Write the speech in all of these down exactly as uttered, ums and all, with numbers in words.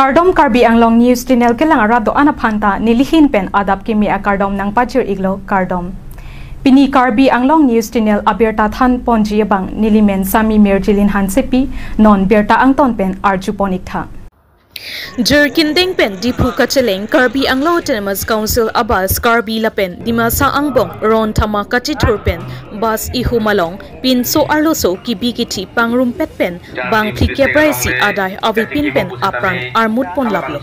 Kardom, Karbi Anglong News Channel kelang arat do-an aphan ta nelihin pen adap kimi akardom nangpajir-iklo, kardom. Pini Karbi Anglong News Channel abirta thanponji abang nelimen Sami Mirjilin Hansepi, non birta angton pen arjupon-iktha. Jirikindeng pen Diphu kacheleng Karbi Anglong Autonomous Council a-bus Karbi lapen Dimasa angbong ron thama kachithur pen bus ihum along pinso arloso kibi kithi pangrumpet pen bangphli kep ra isi adai avepin pen apran armutpon laplo.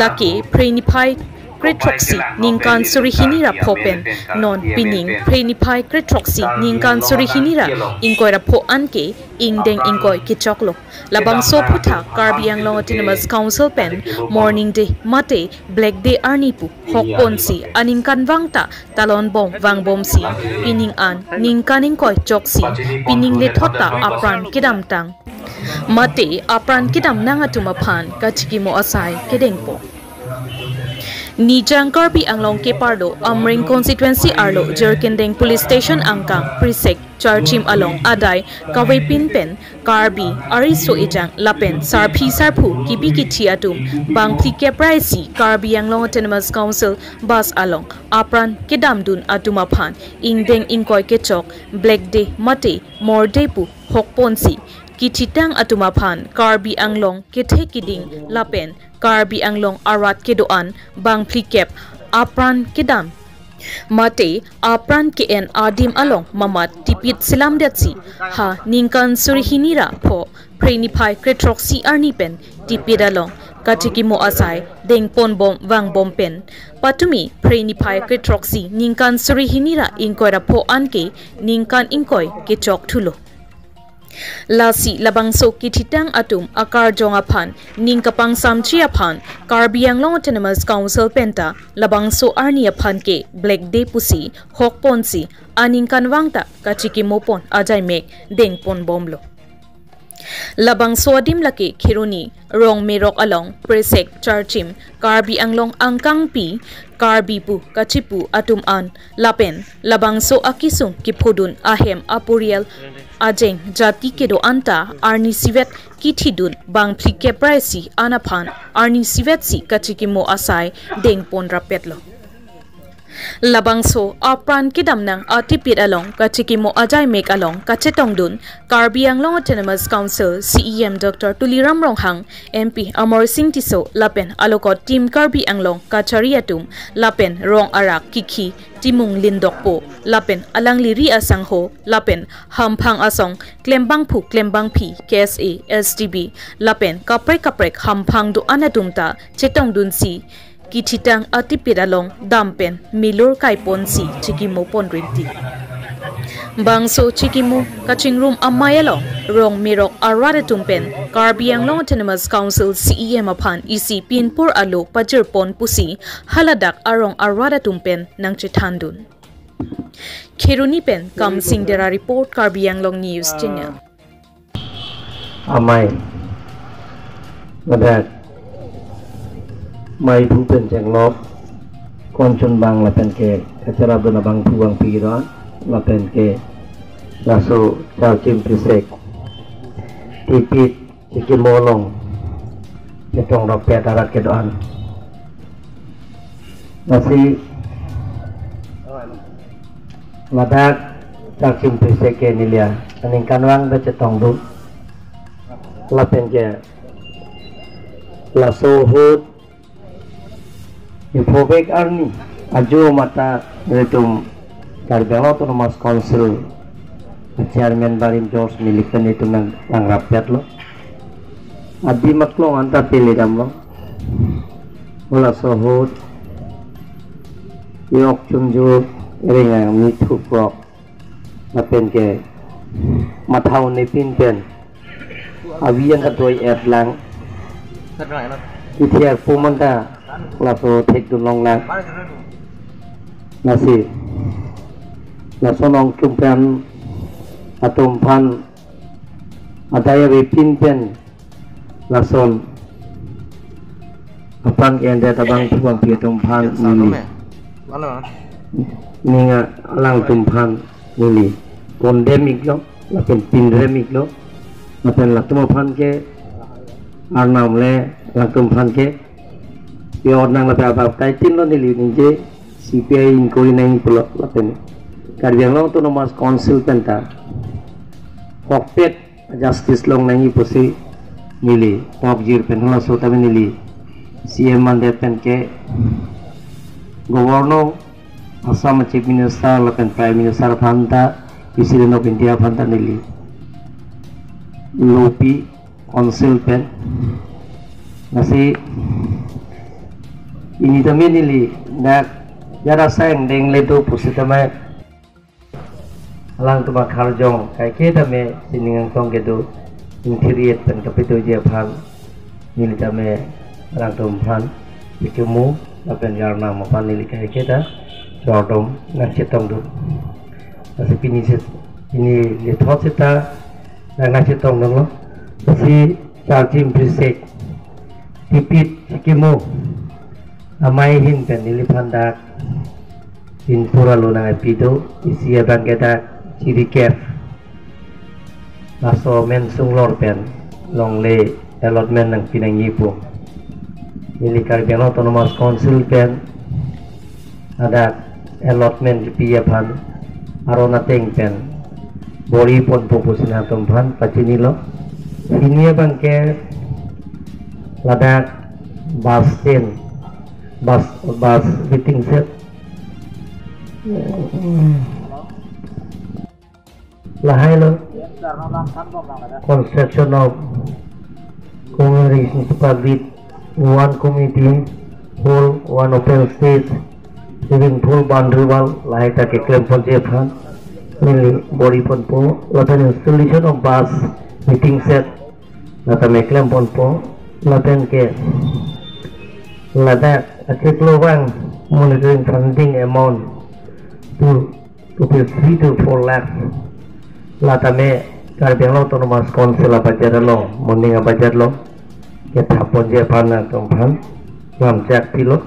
Lake phre niphai krethroksi ningkan suri hini ra pho pen non pining phre niphai krethroksi ningkan suri hini ra ingkoi ra pho anke ingdeng ingkoi kechoklo. Labangso aphuthak Karbi Anglong Autonomous Council pen morning day mate black day arni pu hokponsi aningkan vangta talonbom vangbomsi pining an ningkan ingkoi choksi pining lethot ta apran kedamtang mate apran kedamnang atum aphan kachikimo asai kedengpo. Nijang Karbi Anglong keparlo Amreng constituency arlo Jirikindeng Police Station angkang Prisek Charchim along adai kavepin pen Karbi ariso ejang lapen sarpi sarpo kibi kithi atum bangphli kep ra isi Karbi Anglong Autonomous Council bus along apran kedamdun atum aphan ingdeng ingkoi kechok black day mate morning day pu hokponsi kithitang atum aphan Karbi Anglong kethe kiding lapen Karbi Anglong arat kedo-an bangphli kep apran kedam mate apran ke-en adim along mamat tipit selamdetsi ha ningkan suri hini ra pho phre niphai krethroksi arni pen tipit along kachikimo asai dengponbom vangbom pen patumi phre niphai krethroksi ningkan suri hini ra ingkoi ra pho anke ningkan ingkoi kechok thulo. Lasi labangso kithitang atum akarjong aphan ning kapangsamji aphan Karbi Anglong Autonomous Council penta labangso arni aphan ke black day pusi hokponsi aningkan vangta kachikimopon ajaimek dengponbomlo. Labangso adim lake Kheroni Rongmerok along Prisek Charchim Karbi Anglong angkangpi Karbi pu kachipu atum an lapen labangso akisung kiphodun ahem aporial ajeng jati kedo-an ta arnisivet kithidun bangphli kep ra isi an aphan arnisivetsi kachikimo asai dengpon rappetlo. Labangso apran kedamnang atipit along kachikimo ajaimek along kachetongdun Karbi Anglong Autonomous Council C E M Doctor Tuliram Ronghang, M P Amarsing Tisso lapen alokot Team Karbi Anglong kachari atum lapen rong arak kikhi Timung Lindokpo lapen alangli ri asangho lapen hamphang asong klembangphu klembangphi K S A, S T B lapen kaprek kaprek hamphang do-an atum ta chetongdunsi kithitang atipit along dampen milur kaiponsi chikimopon rinti. Bangso chikimo kachingrum amei along Rongmerok arat atum pen Karbi Anglong Autonomous Council C E M aphan isi pinpur alo pajirpon pusi haladak arong arat atum pen nangchethandun. Kheroni pen Kamsing Dera report, Karbi Anglong News Channel. Amei, ladak meiphu pen chenglok, konchun bang lapen ke kacharapdun abangphu bangphi do-an, lapen ke laso Charchim Prisek tipit chikimo along chetong rappet arat kedo-an. Lasi ladak Charchim Prisek ke neli aningkanvang ta chetongdun. Lapen ke laso ahut niphovek arni ajo mata nelitum Karbi Anglong Autonomous Council Chairman barim George Milik pen nelitum nang, nangrappetlo. Adim aklong anta pele damlo. Halaso ahut yok chunjuk, reng arni thuprok lapen ke mathau nepin pen avi anta doi-et lang. Ithiar pum anta laso thekdun longlang. Lasi lason ongchumpen atum aphan adai avepin pen lason apran ke-endet abangphu bangphi atum aphan neli, ning alangtum aphan neli pondem-iklo lapen pindrem-iklo. Lapen latum aphan ke arnam le Alangtum aphan ke pure nang lapen abang tai tin lo neli ningje, C P I inquiry nangji pulo lapen Karbi Anglong Autonomous Council pen ta kokpet justice long nangji pusi neli tokjir pen halaso tame neli C M mandet pen ke Governor, Assam Chief Minister lapen Prime Minister aphan ta, President of India aphan ta neli lopi Council pen. Lasi pini tame neli dak jara sang deng le do pusitame alangtum akarjong kaike tame sining angsong kedo, ingthir-et pen kapedoji aphan neli tame alangtum aphan pikemu lapen jarnam aphan neli kaike ta chordom nangchetongdun. Lasi pini si, pini lethot seta nangchetongdunlo. Si charjim prisek tipit chikimo amei ahin pen neliphan dak Pinpur alo nangpido, isi abang ke dak Chirikep. Laso amen sunglor pen longle allotment nangpi nangji pu. Neli Karbi Anglong Autonomous Council pen ladak allotment kipi aphan aron ateng pen bor-i ponpo pusi nangtum aphan pachinilo. Pini abang ke ladak bus stand, bus, bus waiting shed. Lahai lo construction of congregation to public, one committee hall, one open stage, swimming pool, boundary wall, lahai ta keklem ponji aphan neli bor-i ponpo, lapen installation of bus waiting shed, la tame klem ponpo, lapen ke ladak achiklo abang monitoring funding amount to rupees three to four lakhs. La tame Karbi Anglong Autonomous Council abudget along, moning abudget along kethap ponji aphan nangtum aphan lamchak pilo.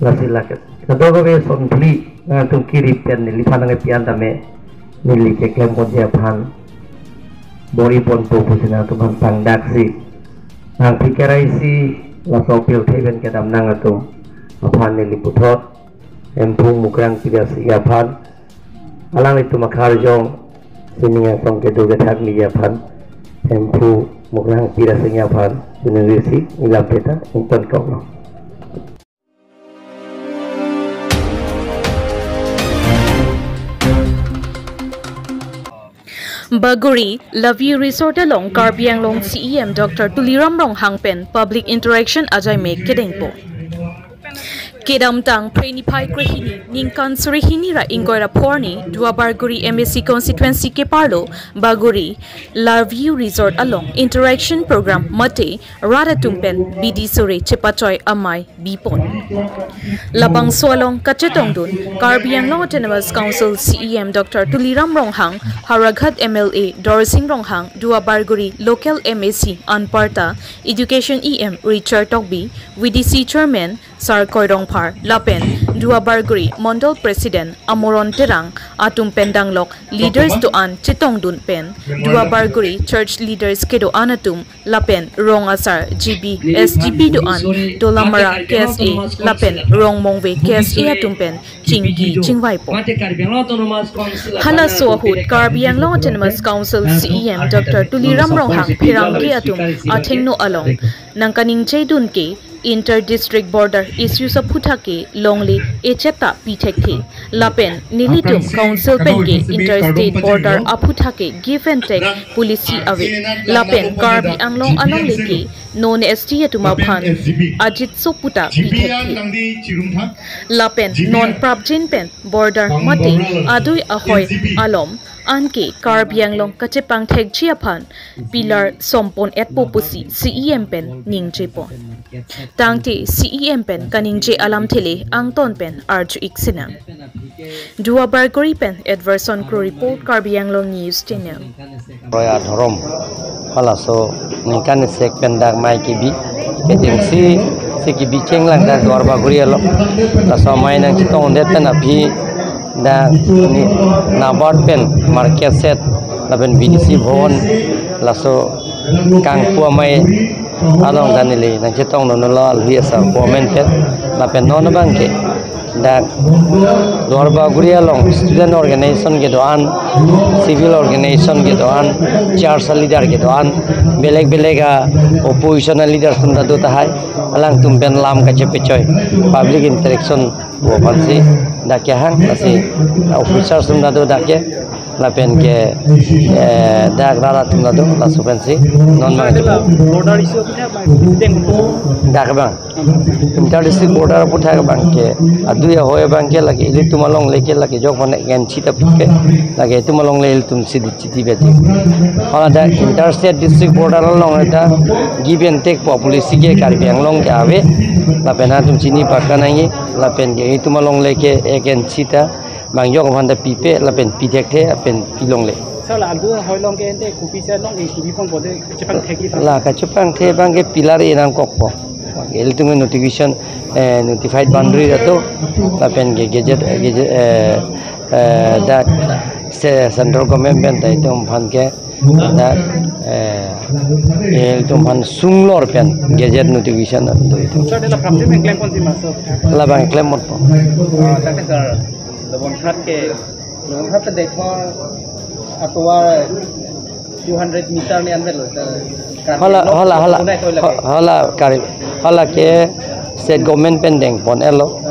Lasi lake kadokave asonthli nangtum kirip pen neliphan nangpi-an tame neli keklem ponji aphan bor-i ponpo pusi nangtum aphan pangdaksi nangpi kerai si laso apirthe pen kedam nang atum aphan neli puthot Hemphu Mukrang Pirasi aphan, alanglitum akarjong sining angsong kedo kethak nangji aphan Hemphu Mukrang Pirasi aphan sining risi ilam peta ington kok lo. Bagori, Laview Resort along Karbi Anglong C E M Doctor Tuliram Ronghang pen public interaction ajai me kedengpo. Kedamtang Phre niphai krehini ningkan suri hini ra ingkoi ra pho arni Duar Bagori M A C constituency keparlo Bagori Laview Resort along interaction program mate rat atum pen bidi sore chepachoi amei bipon. Labangso along kachetongdun Karbi Anglong Autonomous Council C E M Doctor Tuliram Ronghang, Howraghat M L A Dorsing Ronghang, Duar Bagori local M A C anparta Education E M Richard Tokbi, V D C Chairman Sarkoi Rongphar lapen Duar Bagori Mondol President Amoron Terang atum pen danglok leaders do-an chetongdun pen Duar Bagori church leaders kedo-an atum lapen rong asar G B S G B do-an Dolamara K S A lapen Rongmongve K S A atum pen chingki chingvaipo. Halaso ahut Karbi Anglong Autonomous Council C E M Doctor Tuliram Ronghang pherangke atum athengno along nangkaningjedun ke inter district border issues aphuthak ke longle echeta pithekthe. Lapen nelitum council pen ke inter state border aphuthak ke give and take policy ave. Lapen Karbi Anglong alongle ke non S T atum aphan ajitso puta pithekthe. Lapen non prapjin pen border mate adui ahoi alom anke Karbi Anglong kachepangthekji aphan pillar sompon-etpo pusi C E M pen ningjepon. Tangte C E M pen kaningje alamthe le angton pen arju-ik sinang. Duar Bagori pen Edverson Kro report, Karbi Anglong News Channel. Roya dhorom halaso ningkan isek pen dak mei kebi kechengsi si kebi chenglang dak Duar Bagori along. Laso mei nangchetongdet pen aphi dak ni NABARD pen market shed lapen V D C bhavan laso kangpu amei Along ta neli nangchetongdunlo alwi asar amen pen, lapen non abangke dak Duarbagori along student organization kedo-an, civil organization kedo-an, church leader kedo-an, belek belek a-opposition leader atum ta do tahai, alangtum pen lam kachepechoi, public interaction pu aphansi dak kehang, lasi officers atum ta do dak ke, lapen ke, eh, dak rat atum ta do, laso pensi non abang chepu. Border issue aphuthak abang, deng. Dak abang inter district border aphuthak abangke, adui ahoi abangke lake ilitum alongle ke lake jok honek gen chita puke, lake itum alongle ilitum sidi chiti beti. Hala dak inter state district border along ta give and take pu policy ke Karbi Anglong ke ave, lapen atum chini pakanangji, lapen ke itum alongle ke eken chita, bang jok aphan ta pipe, lapen pi thekthe, lapen pi longle. Sir, la adui ahoi along ke ente kopi si along, eh, kopi pon pode chepangthek-ji, sir? La kachepangthek abangke pillar e nangkokpo. Ilitum notification, eh, notified boundary ta do, lapen ke gazette, eh, gazette, eh, eh, dak se-, central government pen ta itum aphan ke dak, eh, ilitum aphan sunglor pen gazette notification ta do itum. Sir, de la prapjin meng klem pon si ma, sir? Labang klem ponpo. Ah, thank you, sir. Labangphat ke, labangphat ke dekho atovar two hundred meter ni anvet lo, sir. Hala, hala, hala, Kunai koi lagi. Hala kari, hala ke state government pen dengpon-etlo,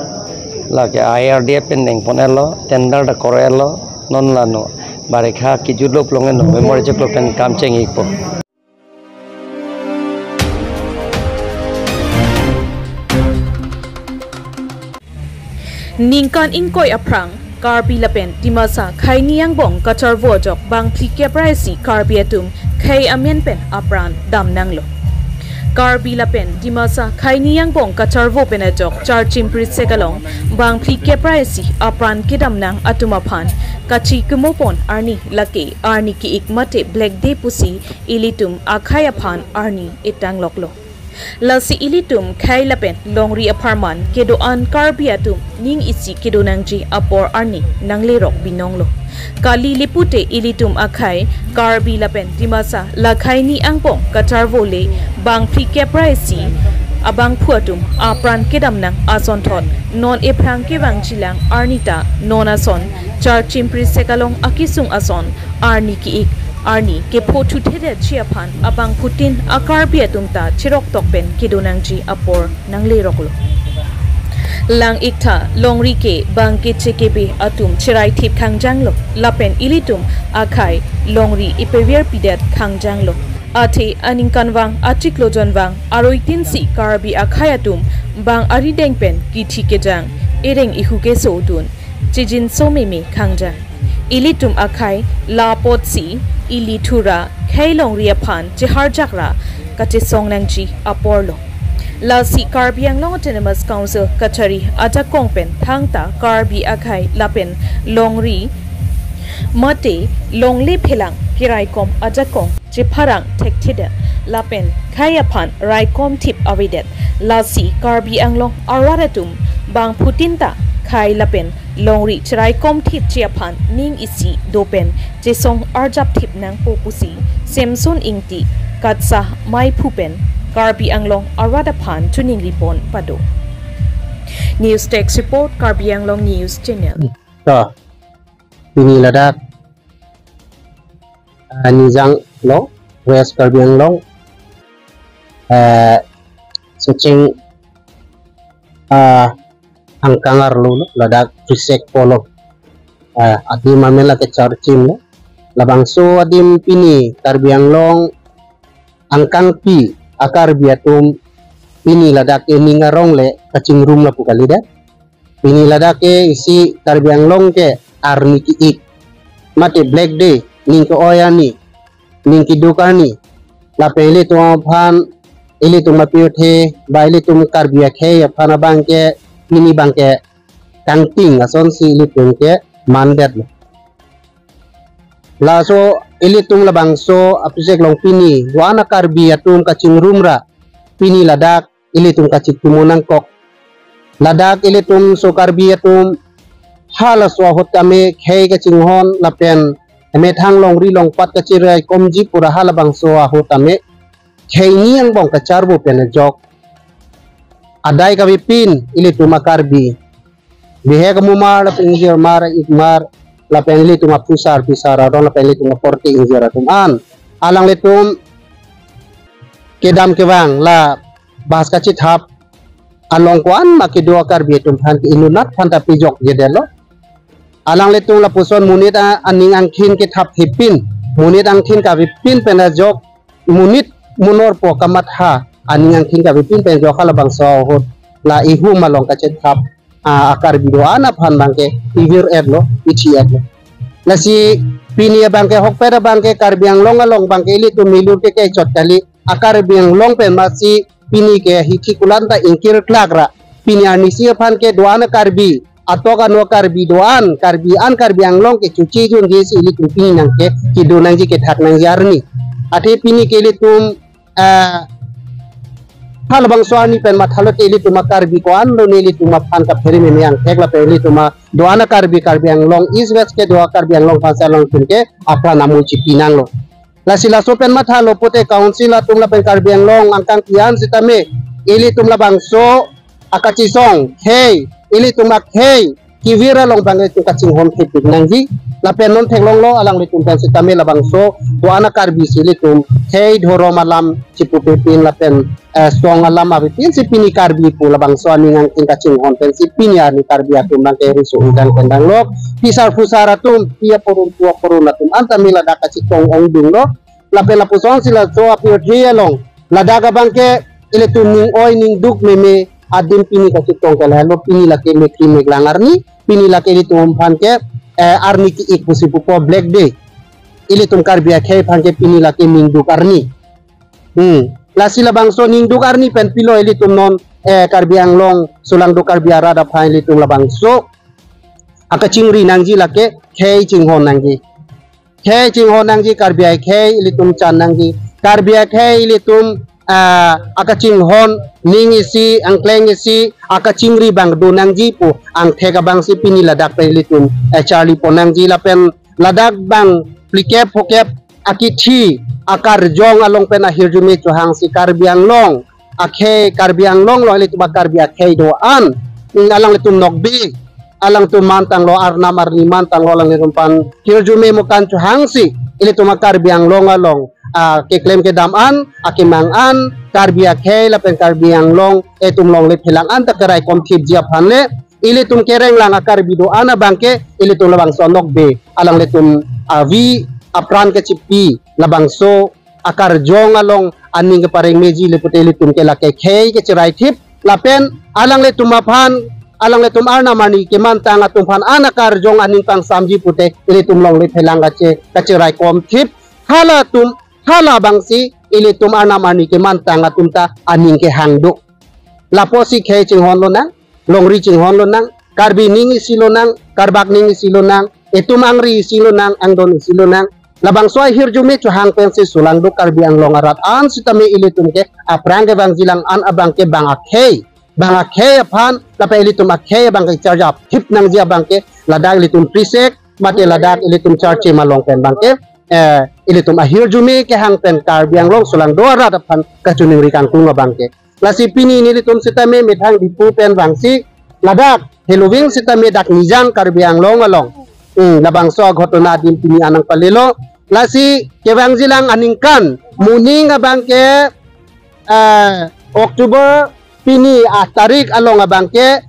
lake I R D F pen dengpon-etlo, tender ta kor-etlo, non la no barekha kijut lo pulote November chiklo pen kam cheng-ikpo. Ningkan ingkoi aphrang Karbi lapen Dimasa khei ni angbong kacharvo ajok bangphli kep ra isi Karbi atum khei amen pen apran damnanglo. Karbi lapen Dimasa khei ni angbong kacharvo pen ajok Charchim Prisek along bangphli kep ra isi apran kedamnang atum aphan kachikimo pon arni lake arni ki-ik mate Black Day pusi ilitum akhei aphan arni etangloklo. Lasi ilitum khei lapen longri apharman kedo-an Karbi atum ning isi kedo nangji apor arni nanglerok binonglo. Kali le pute ilitum akhei Karbi lapen Dimasa la khei ni angbong kacharvo le bangphli kep ra isi abangphu atum apran kedamnang asonthot non ephrang kevangjilang arni ta non ason Charchim Prisek along akesung ason arni ki-ik arni kepho thuthedetji aphan abangphutin a-Karbi atum ta cheroktok pen kedo nangji apor nangleroklo. Lang iktha longri ke bang keche kebe atum cherai thip khangjanglo, lapen ilitum akhei longri epever pidet khangjanglo. Athe aningkanvang achiklo jonvang aruitin si Karbi akhei atum bang arideng pen kithi kejang, ereng ihu keso dun, chijinso meme khangjang. Ilitum akhei la apotsi ili thura khei longri aphan cheharjak ra kachesong nangji aporlo. Lasi Karbi Anglong Autonomous Council kachari ajakong pen thangta Karbi akhei lapen longri mate longle phelang keraikom ajakong chepharang thekthedet lapen khei aphan raikom thip avedet. Lasi Karbi Anglong arat atum bangphutin ta khei lapen longri cheraikom thipji aphan ning isi do pen chesong arjap thip nangpo pusi Samson Ingti Katsah Maiphu pen Karbi Anglong arat aphan choningri pon pado. News Desk Report, Karbi Anglong News Channel. To, pini ladak, ah, Nijang lo, West Karbi Anglong, eh, Socheng, ah, angkang arlo lo, ladak Prisek pu lo. Eh, adim amen lake Charchim lo. Labangso adim pini Karbi Anglong angkangpi a-Karbi atum pini ladak ening arong le kachingrum lapu kalidet. Pini ladak ke isi Karbi Anglong ke arni ki-ik mate Black Day, ning ke-oi arni, ning keduk arni. Lapen ilitum aphan, ilitum apirthe, ba ilitum Karbi akhei aphan abangke, pini abangke kangting asonsi ilitum ke mandetlo. Laso ilitum labangso a-Prisek along pini, wana Karbi atum kachingrum ra, pini ladak ilitum kachikimo nangkok. Ladak ilitum so Karbi atum halaso ahut tame khei kachinghon lapen emethang longri longpat kacheraikomji pura halabangso ahut tame khei ni angbong kacharbo pen ajok adai kavepin ilitum a-Karbi bihek amumar lapen ingjirmar ikmar lapen ilitum aphusar phisar aron lapen ilitum akorte ingjir atum an alanglitum kedam kevang la bas kachethap along ko-an ma kedo a-Karbi atum aphan ke inutnat aphan ta pejokjedetlo. Alanglitum lapuson monit a-, aning angthin kethapthepin, monit angthin kavepin pen ajok, monit monor po kamatha aning angthin kavepin pen ajok halabangso ahut la ihum along kachethap, ah, a-Karbi do-an aphan abangke ivir-etlo, ithi-etlo. Lasi pini abangke ahokpet abangke Karbi Anglong along abangke ilitum milur ke kechot kali, a-Karbi Anglong pen masi pini ke hithi kulan ta ingkir klak ra. Pini arnisi aphan ke do-an a-Karbi, atok ano Karbi do-an, Karbi an Karbi Anglong ke choche junje si ilitum pini nangke kedo nangji kethak nangji arni. Athe pini ke ilitum, eh, halabangso arni pen mathalo te ilitum a-Karbi ko-an lone ilitum aphan kaphere meme angthek lapen ilitum a do-an a-Karbi, Karbi Anglong East West kedo a-Karbi Anglong aphan si alangtum ke apran amul chipi nanglo. Lasi laso pen mathalo pute council atum lapen Karbi Anglong angkang kian sitame ilitum labangso akachesong khei, ilitum akhei kevir along abang ilitum kachinghon thepik nangji. Lapen non theklonglo alanglitum pen sitame labangso do-an a-Karbi si ilitum khei dhorom alam chipupepin lapen, eh, song alam avepin si pini Karbi pu labangso aning angthin kachinghon pen si pini arni Karbi atum abangke riso ujang pen danglok. Phisar phusar atum, pi aporun pu aporun atum an tame ladak kachetong ongdunglo. Lapen lapuson si laso apirthe along ladak abangke ilitum ning oi ning duk meme adim pini kachetong ke lahelo, pini lake mekri meklang arni, pini lake ilitum aphan ke, eh, arni ki-ik pusi pupo, Black Day. Ilitum Karbi akhei aphan ke pini lake ning duk arni. Hmm. Lasi labangso ning duk arni pen pilo ilitum non, eh, Karbi Anglong, Solangdo Karbi arat aphan ilitum labangso akachingri nangji lake khei chinghon nangji. Khei chinghon nangji, Karbi akhei ilitum chan nangji. Karbi akhei ilitum, ah, akachinghon ning isi, angkleng isi, akachingri abang do nangji pu angthek abang si pini ladak pen ilitum, eh, charli pon nangji lapen ladak abang phlikep phokep akithi akarjong along pen ahirjume chohang si Karbi Anglong akhei, Karbi Anglong along ilitum a-Karbi akhei do-an, mm, alanglitum nokbe, alangtum mantanglo, arnam arni mantanglo, alanglitum aphan hirjume mukan chohang si ilitum a-Karbi Anglong along, ah, keklem kedam an, akemang an, Karbi akhei lapen Karbi Anglong atum longle phelang an ta keraikomthipji aphan le ilitum kerenglang a-Karbi do-an abangke ilitum labangso nokbe, alanglitum avi apran kachipi labangso akarjong along aning kepareng meji le pute ilitum ke lake khei kecheraithip lapen alanglitum aphan, alanglitum arnam arni kemantang atum aphan an akarjong aning pangsamji pute ilitum longle phelang kache, kacheraikomthip. Halatum, halabang si ilitum arnam arni kemantang atum ta aning kehang do. Lapusi khei chinghon lonang, longri chinghon lonang, Karbi ning isi lonang, Karbak ning isi lonang, itum angri isi lonang, angdon isi lonang. Labangso ahirjume chohang pen si Solangdo Karbi Anglong arat an sitame ilitum ke aphrang kevangjilang an abangke bang akhei, bang akhei aphan, lapen ilitum akhei abangke charjap thip nangji abangke ladak ilitum prisek, mate ladak ilitum charche malong pen abangke, eh, ilitum ahirjume kehang pen Karbi Anglong Solangdo arat aphan kachiningri kangtung abangke. Lasi pini nelitum sitame methang Diphu pen vangsi ladak heloving sitame dak Nijang Karbi Anglong along, hmm, labangso aghotona adim pini an nangpalelo. Lasi kevangjilang aningkan moning abangke, eh, October pini atarik along abangke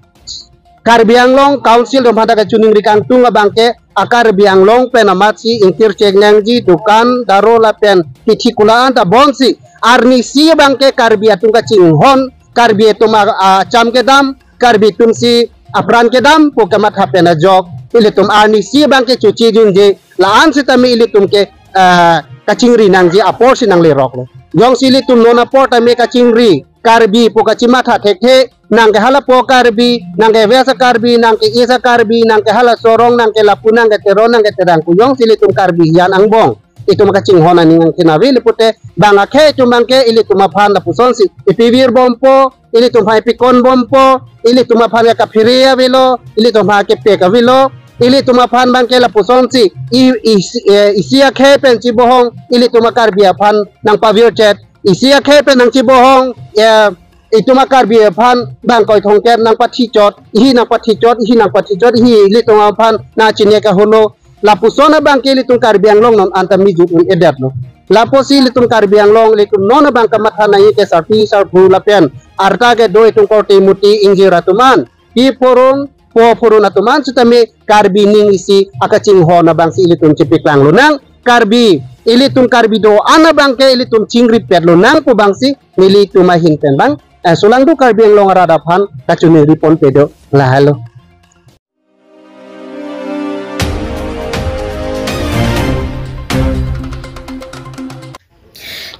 Karbi Anglong Council atum aphan ta kachiningri kangtung abangke a-Karbi Anglong pen amatsi ingkir chek nangji dukan daro lapen kithi kula anta bonsi arnisi abangke Karbi atum kachinghon, Karbi atum a, a, cham kedam, Karbi atum si apran kedam pu kamatha pen ajok ilitum arnisi abangke choche junje la-an sitame ilitum ke, ah, kachingri nangji apor si nangleroklo. Jongsi ilitum non apor tame kachingri Karbi pu kachimatha thekthe, nang ke hala Po Karbi, nang ke West Karbi, nang ke East Karbi, nang ke hala Sorong, nang ke lapu, nang ke Teron, nang ke Terang pu jongsi ilitum Karbi hian angbong itum kachinghon aning angthin ave le pute bang akhei atum abangke ilitum aphan lapusonsi ipivir bompo, ilitum aphan ipikon bompo, ilitum aphan ke kaphere avelo, ilitum aphan kepek avelo, ilitum aphan abangke lapusonsi i, i, eh, isi akhei pen chibohong, ilitum a-Karbi aphan nangpavirchet, Isi akhei pen nangchibohong, eh, itum a-Karbi aphan bang koi thongker nangpathi chot, ihi nangpathi chot, ihi nangpathi chot, ihi ilitum aphan nangchini kaholo. Lapuson abang ke ilitum Karbi Anglong non anta mijut un-edetlo. Lapusi ilitum Karbi Anglong ilitum non abang kamatha nangji ke sarpi sarpo lapen arta kedo itum korte muti ingjir atum an, pi phurun, po phurun atum an sitame Karbi ning isi akachinghon abangsi ilitum chipiklang lonang. Karbi, ilitum Karbi do-an abang ke ilitum chingri pet lonang pu abangsi nelitum ahin pen bang, eh, solangdo Karbi Anglong arat aphan kachiningri ponpe do lahelo.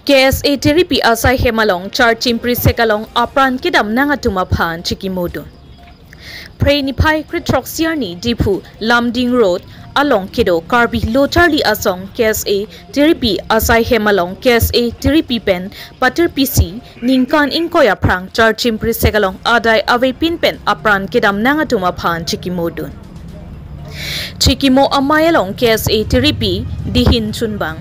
K S A Tiripi asai hem along Charchim Prisek along apran kedam nang atum aphan chikimodun. Phre niphai kre-throksi arni Diphu Lumding Road along kedo Karbi Lo Charli Asong K S A Tiripi asai hem along K S A Tiripi pen patirpisi ningkan ingkoi aphrang Charchim Prisek along adai avepin pen apran kedam nang atum aphan chikimodun. Chikimo amei along K S A Tiripi dihin chunbang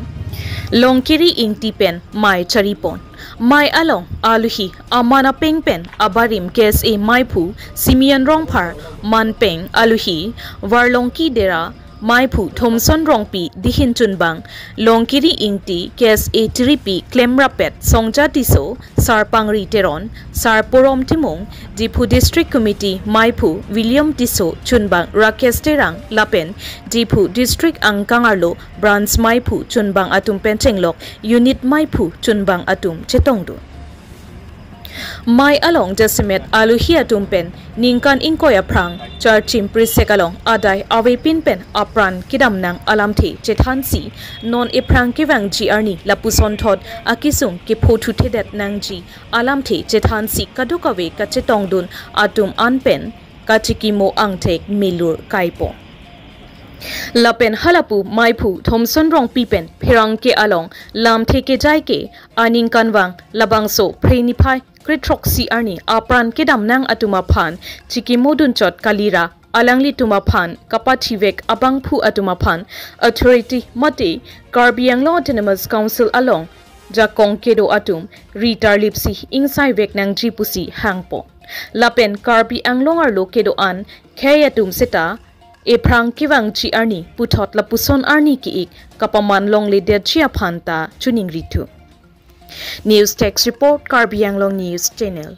Longkiri Ingti pen mei charipon. Mei along aluhi aman apeng pen abarim K S A meiphu Simeon Rongphar, manpeng aluhi Varlongki Dera meiphu Thomson Rongpi dihin chunbang Longkiri Ingti, K S A Tiripi klemrappet Songja Tisso, Sar Pangri Teron, Sar Porom Timung, Diphu District Committee meiphu William Tisso, chunbang Rakesh Terang lapen Diphu District angkang arlo branch meiphu chunbang atum pen chenglok unit meiphu chunbang atum chetongdun. Mei along jasemet aluhi atum pen ningkan ingkoi aphrang Charchim Prisek along adai avepin pen apran kedam nang alamthe chethansi non ephrang kevangji arni lapuson thot akesung kepho thuthedet nangji alamthe chethansi kadokave kachetongdun atum an pen kachikimo angthek milur kaipon. Lapen halapu meiphu Thomson Rongpi pen pherangke along lamthe kejai ke aningkanvang labangso phre niphai kre-throksi arni apran kedam nang atum aphan chikimodun chot kalira alanglitum aphan kapathivek abangphu atum aphan authority mate Karbi Anglong Autonomous Council along jakong kedo atum ri tarlipsi ingsaivek nangji pusi hangpo. Lapen Karbi Anglong arlo kedo-an khei atum seta ephrang kevangji arni puthot lapuson arni ke-ik kapaman longledetji aphan ta chiningrithu. News Desk Report, Karbi Anglong News Channel.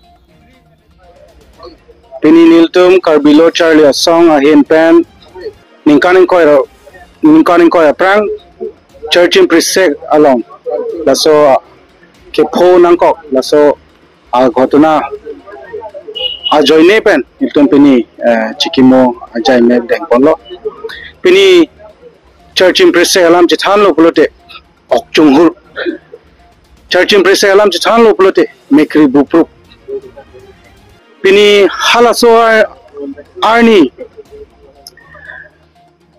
Pini nelitum Karbi Lo Charli Asong ahin pen ningkan ingkoi ra-, ningkan ingkoi aphrang Charchim Prisek along laso kepho nangkok laso aghotona ajoine pen nelitum pini, eh, chikimo ajoine dengponlo. Pini Charchim Prisek alam chethanlo pulote ok chunghur. Charchim Prisek alam chethanlo pulote mekri buprup. Pini halaso ar-, arni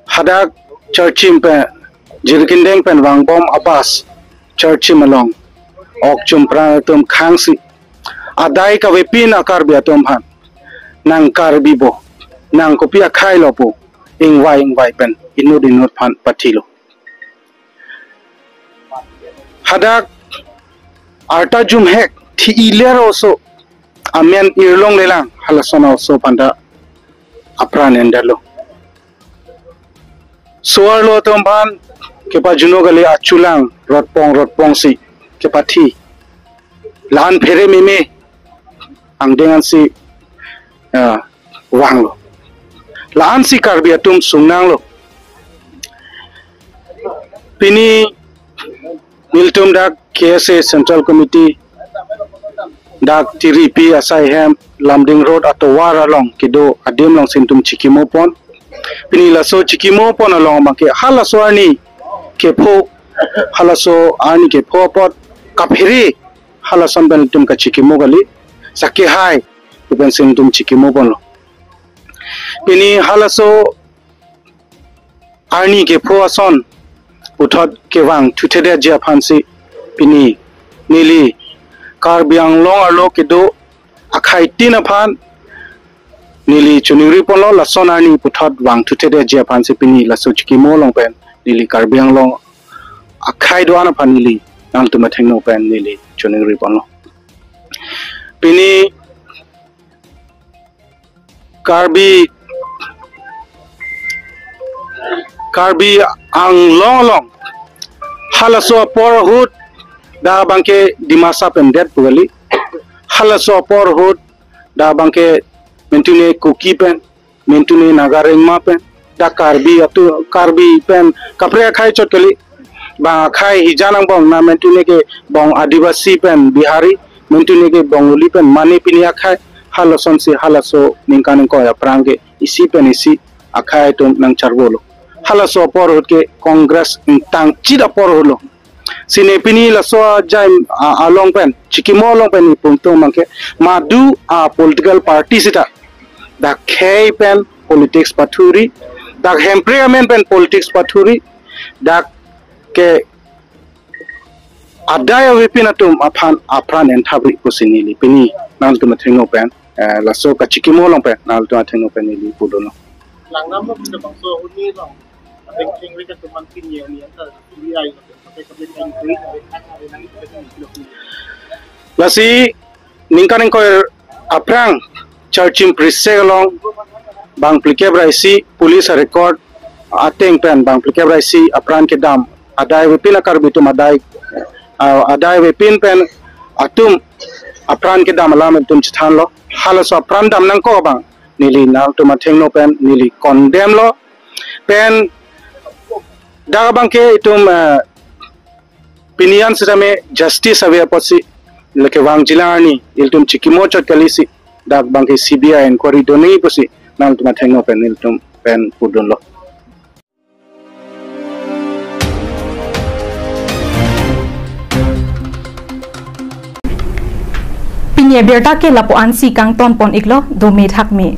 hadak Charchim pen, Jirikindeng pen vangbom a-bus Charchim along ok chumpran atum khangsi adai kavepin a-Karbi atum aphan nang Karbi bo, nang kopi akhei lo pu ingvai ingvai pen inut inut aphan pathilo. Hadak arta jumhek thi-iler oso amen irlonglelang halason oso aphanta apran endetlo. So-arlo atum aphan kepajuno kali, achulang rotpong rotpongsi kepathi. La-an phere meme angdeng ansi, ah, vanglo. La-ansi Karbi atum sungnanglo. Pini nelitum dak K S A Central Committee dak Tiripi asai hem Lumding Road atovar along kedo adim alongsi nelitum chikimopon. Pini laso chikimopon along abangke halaso arni kepho, halaso arni kepho apot kaphere halason pen nelitum kachikimo kali, sake hai pu pensi nelitum chikimoponlo. Pini halaso arni kepho ason puthot kevang thuthedetji aphansi pini neli Karbi Anglong arlo kedo akhei tin aphan neli chiningriponlo, lason arni puthot vang thuthedetji aphansi pini laso chikimo along pen neli Karbi Anglong akhei do-an aphan neli nangtum athengno pen neli choningri ponlo. Pini Karbi, Karbi Anglong along halaso apor ahut dak abangke Dimasa pen det pu kali. Halaso apor ahut dak abangke mentune Kuki pen, mentune Naga Rengma pen, dak Karbi atu, Karbi pen kaprek akhei chot kali. Bang akhei hijan angbong na mentune ke bong Adivasi pen Bihari, mentune ke Bongali pen, mane pini akhei, halosonsi halaso ningkan ingkoi aphrang ke isi pen isi akhei atum nangcharvolo. Halaso apor ahut ke Congress ingtang chit apor ahut lo. Sine pini laso ajai, a, along pen, chikimo along pen ipum tum abangke, madu a political party sita dak khei pen politics pathuri, dak Hemprek amen pen politics pathuri, dak ke adai avepin atum aphan apran enthapri pusi neli pini nangtum athengno pen, eh, laso kachikimo along pen nangtum athengno pen neli pudunlo. Langnam lo pun bangso huni long. Ateng chingri ke tuman pini ni anta C B I lo. Lasi ningkan ingkoi aphrang Charchim Prisek along bang phlikep ra isi police record ateng pen bang phlikep ra isi apran kedam adai avepin a Karbi atum adai, ah, adai avepin pen atum apran kedam alam atum chethanlo. Halaso apran dam nangkok abang neli nangtum athengno pen neli condemn lo. Pen dak abangke itum, eh, pini an sitame justice ave apotsi lake vangjilang arni ilitum chikimo chot kalisi dak abangke C B I inquiry donangji pusi nangtum athengno pen ilitum pen pudunlo. Pini abirta ke lapu-ansi kangton pon iklo, dome thakme.